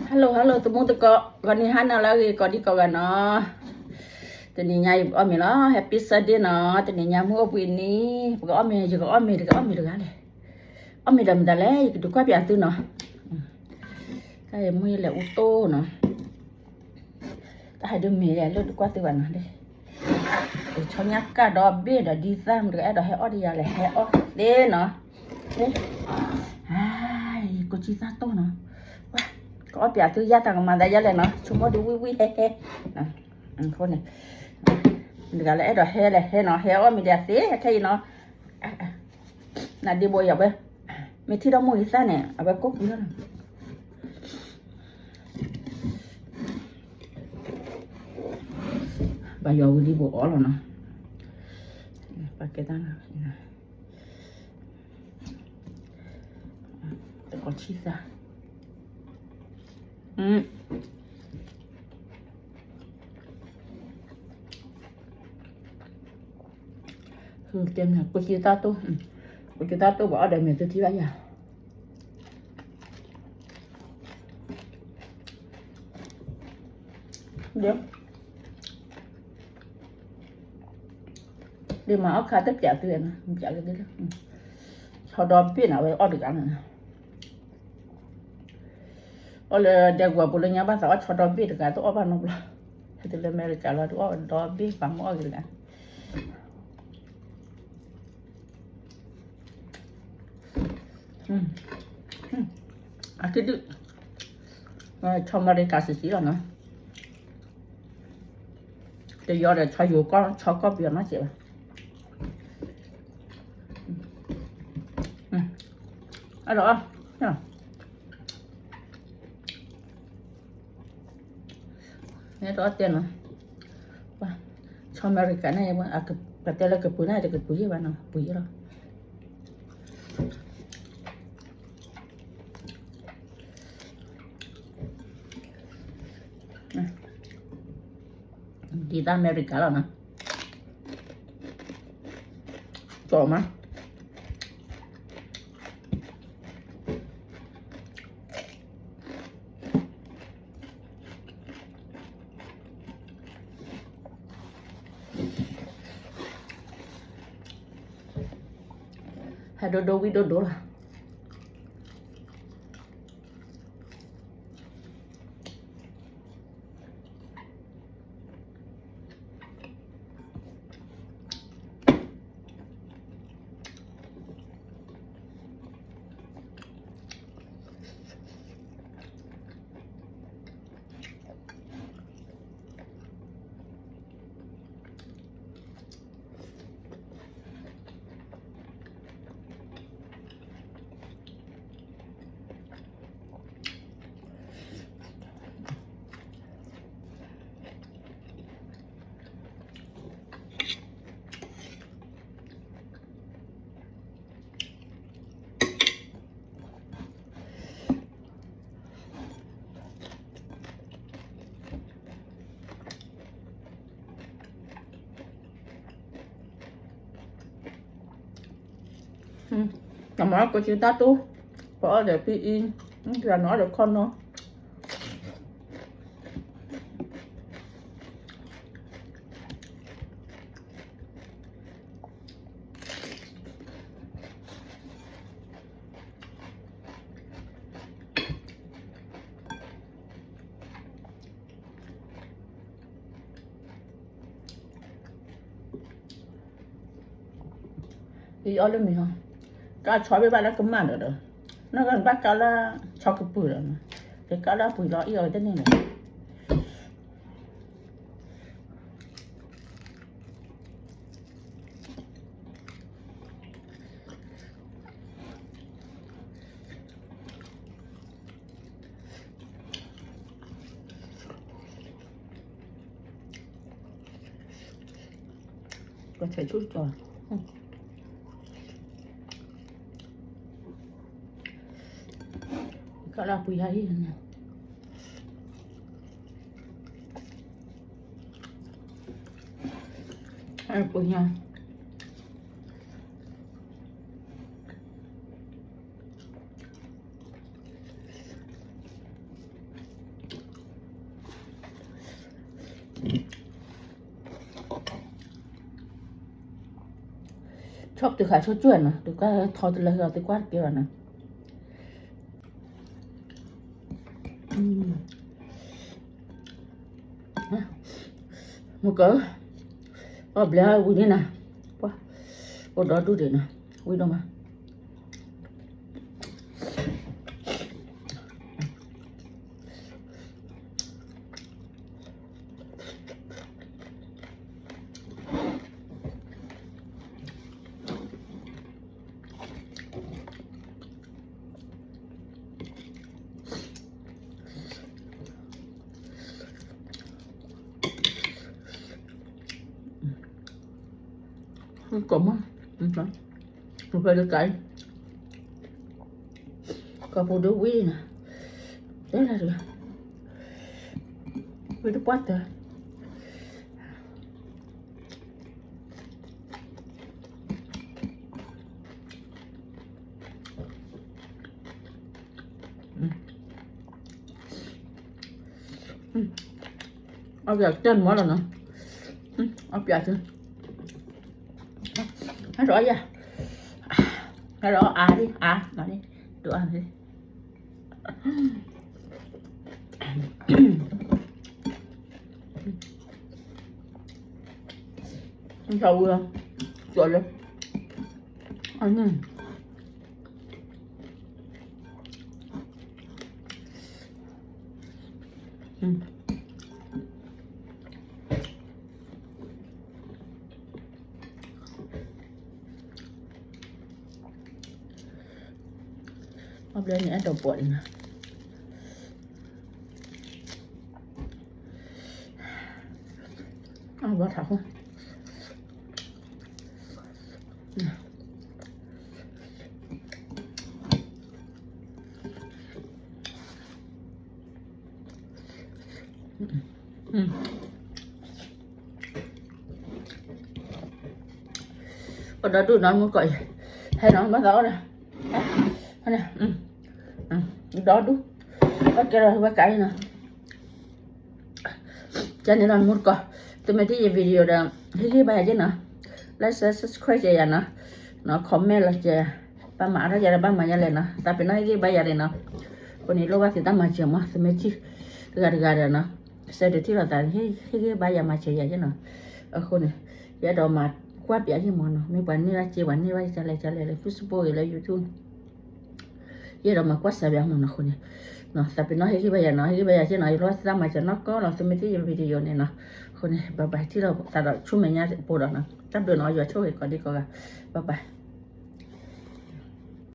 Hello hello သမူသကိး ဂီၤနံၤဟါနၤလၢအဂ့ၤ ကိးဒံကိးဂၤနီၤ. တနံၤညါအံၤပကအီၣ်မ့ၤလီၤ Happy Sunday နီၤ. တနံၤညါမုၢ်အိၣ်ဘှံးနံၤ ပကအီၣ်မ့ၤ ယကအီၣ်မ့ၤ တကအီၣ်မ့ၤတဂၤလဲၣ်. အီၣ်မ့ၤဒီးမတၤလဲၣ် ယကဒုးကွၢ်ပၠးသုနီၤ. တၢ်အံၤမုၢ်ယလဲၤအူတိၢ်နီၤ. တၢ်ဟဲဒုးမ့ၤလဲၣ် လၢဒုးကွၢ်သုဘၣ်နီၤ. ဆီညၣ်ကၣ်ဒီဘ့ၣ်ဒီး ဒ်သၣ်မတၤအဲၣ်ဒိးဟဲအီၣ်ဒီးယၤလဲၣ် ဟဲအီၣ်သ့နီၤ. ကိၣ်ဆံသၣ်တိၢ်နီၤ. ကအီၣ်ပၠးသုယၢ်တၢ်ကမၤသးယဲလဲၣ်နီၤ ဆိကမိၣ်ဒုးဝံၣ်ဝံၣ်ဟဲဟဲ. အဃိန့ၣ် တဂၤလၢအဲၣ်ဒိးဟဲလဲၣ်ဟဲနီၤ ဟဲအီၣ်မ့ၤဒံးသ့ခဲအံၤနီၤ. နဒ့ဘိယၤဝဲ မ့ၢ်ထံၣ်ဒီးမိၢ်ဂံၢ်သၣ်န့ၣ် အဝဲကိၢ်ကွံာ်လီၤနီၤ. ဘၣ်ယွၤဝံၤလံဘိးအီၣ်လီၤနီၤ. ပာ်ကဲတၢ်နီၤ တကိးဆံသၢ တဲမ့ၢ် ကိၣ်ဆံသၣ်တိၢ် ကိၣ်ဆံသၣ်တိၢ်ပှၤအီၣ်ဒီးမ့ၤသုထံၣ်ဘၣ်ယၤ ဒ်မၤအီၣ်ခါတပျးသုနီၤ ပျးကဒ်လၢ ဆီဒီဘ့ၣ်န့ၣ် အဝဲအီၣ်တဂၤန့ၣ် အီၣ်လၢဒဲကဝီၤပူၤလၢညါဘၣ်သးအီၣ်ဆီဒီဘ့ၣ်တဂၤ တအီၣ်ဘၣ်နီတဘျီ ဟဲတုၤလၢအမဲရကၤလီၤ တအီၣ်ဒီဘ့ၣ်ပှၤမ့ၢ်အီၣ်ဂ့ၤတဂၤ အကဒုး ဆီအမဲရကၤဆံးဆံးလီၤနီၤ တယီဒီးဆီယိၤကီၢ်ဆီကီၢ်ပယီၤနီတစဲးဘၣ် အဲၣ်ဒိးအီၣ် မ့ၢ်တအီၣ်တဲနီၤ ဆီအမဲရကၤန့ၣ် ပတဲလၢကပူၤန့ၣ် တကပူၤယဲၢ်ဘၣ်နီၤ ပူၤယဲၢ်လီၤ ဒ်တၢ်အမဲရကၤလီၤနီၤ ကၠီမး ဟဲဒိၣ်ဒိၣ်ဝံၣ်ဒိၣ်ဒိၣ်လီၤ အမၤကိၣ်ဆံတၢ်တိၢ် ပအီၣ်ဒီးဖံအံၤ ပှၤနီၤအီၣ်ဒီးခီနီၤ ယအီၣ်လၢမ့ၤဟီ ကၢ်ဆီဘ့ၣ်ဘၣ်လၢကမၣ်ဒီးဒီး နကဘၣ်ကၢ်လၢဆီကပူၤဒီး ယကၢ်လၢအပူၤလီၤ အံၤအီၤတန့ၢ်လီၤ ကဆဲးဆူၣ်ကီး ကၢ်လၢအပူၤယၤအံၤ အပူၤညါ အ သုဃာ်ဆိကၠိနီၤ, သုကွၢ်ထီတလၢဟီ သုကွၢ်တကဲဘၣ်နီၤ. မုၢ်ကၢ, အီၣ်ဘျဲဝံၤန့ၣ်နီၤ, ပှၤ, အိၣ်ဒီဒူၣ်ဒံးနီၤ, ဝံၤဒိၣ်မး. ကိးမး, ဖဲလၢကါ, ကိးပူၤဒုဝံၤန့ၣ်, တဲလၢ, ဝံၤတပှၢ်တၢၢ်. အီၣ်ပၠးတၢ်မီလီၤနီၤ, အီၣ်ပၠးသု, ဟဲဒီးအီၣ်ယၤ, ဟဲဒီးအီၣ်အါဒံး အါ, ဒိးအါန့ၣ်. နထီၣ်ဝံၤလီၤ, ကၠီလၢ, အန့ၣ် အီၣ်ဘျဲန့ၣ်အဲၣ်ဒိးပိာ်အံၤနီၤ, အဘီထးခိၣ် အိၣ်ဒီဒူၣ်နီၤ မုၢ်ကီၢ်အံၤ, ဟဲနီၤ ဘၣ်သးအီၣ်ဒီး, ဒီဒူၣ်, အကဲဒီးဝဲကးအံၤနီၤ. ကန့ၣ်လီၤ မုၢ်တကိး, သုမ့ၢ်ထံၣ်ယ video ဒီး ဟ့ၣ်ဂံၢ်ဘါယၤက့နီၤ, like share subscribe ယၤနီၤ, comment လီၤကဲ, ဘၣ်မၤအါထီၣ်ယၤဒီးဘၣ်မၤယၤလဲၣ်နီၤ, သးပ့ၤနီၣ်ဟ့ၣ်ဂံၢ်ဘါယၤန့ၣ်နီၤ, အဃိန့ၣ် လိၣ်ဘၣ်သုတၢ်မၤစၢၤမး သုမ့ၢ်ထံၣ်တဂၤတဂၤဒီးနီၤ, ဆၢဒုးထံၣ်လိာ်သး ဟ့ၣ်ဂံၢ်ဘါယၤမၤစၢၤယၤက့နီၤ, အဃိန့ၣ် ယအဲၣ်ဒိးမၤကွၢ်ပၠးယ့ၢ်မးနီၤ, မ့ၢ်ပှၤန့ၢ်ဘၣ်စ့ ပှၤန့ၢ်ဘၣ်ကလဲၣ်ကလဲၣ်လၢ Facebook ဂ့ၤလၢ YouTube ယအဲၣ်ဒိးမၤကွၢ်စၢ်ဘၣ်မးနီၤအဃိန့ၣ်, သးပ့ၤနီၣ်ဟ့ၣ်ဂံၢ်ဘါယၤနီၤ, ဟ့ၣ်ဂံၢ်ဘါယၤက့နီၤ, ယလိၣ်ဘၣ်သုတၢ်မၤစၢၤနီၢ်ကီၢ်လီၤ သုမ့ၢ်ထံၣ်ယ video န့ၣ်နီၤ, အဃိန့ၣ် bye bye ထံၣ်လိာ်သးဒီးဆူမဲာ်ညါအပူၤဒီးနီၤ, တၢ်ဘျုးနီၤ ယွၤဆိၣ်ဂ့ၤကိးဒံကိးဂၤ, bye bye.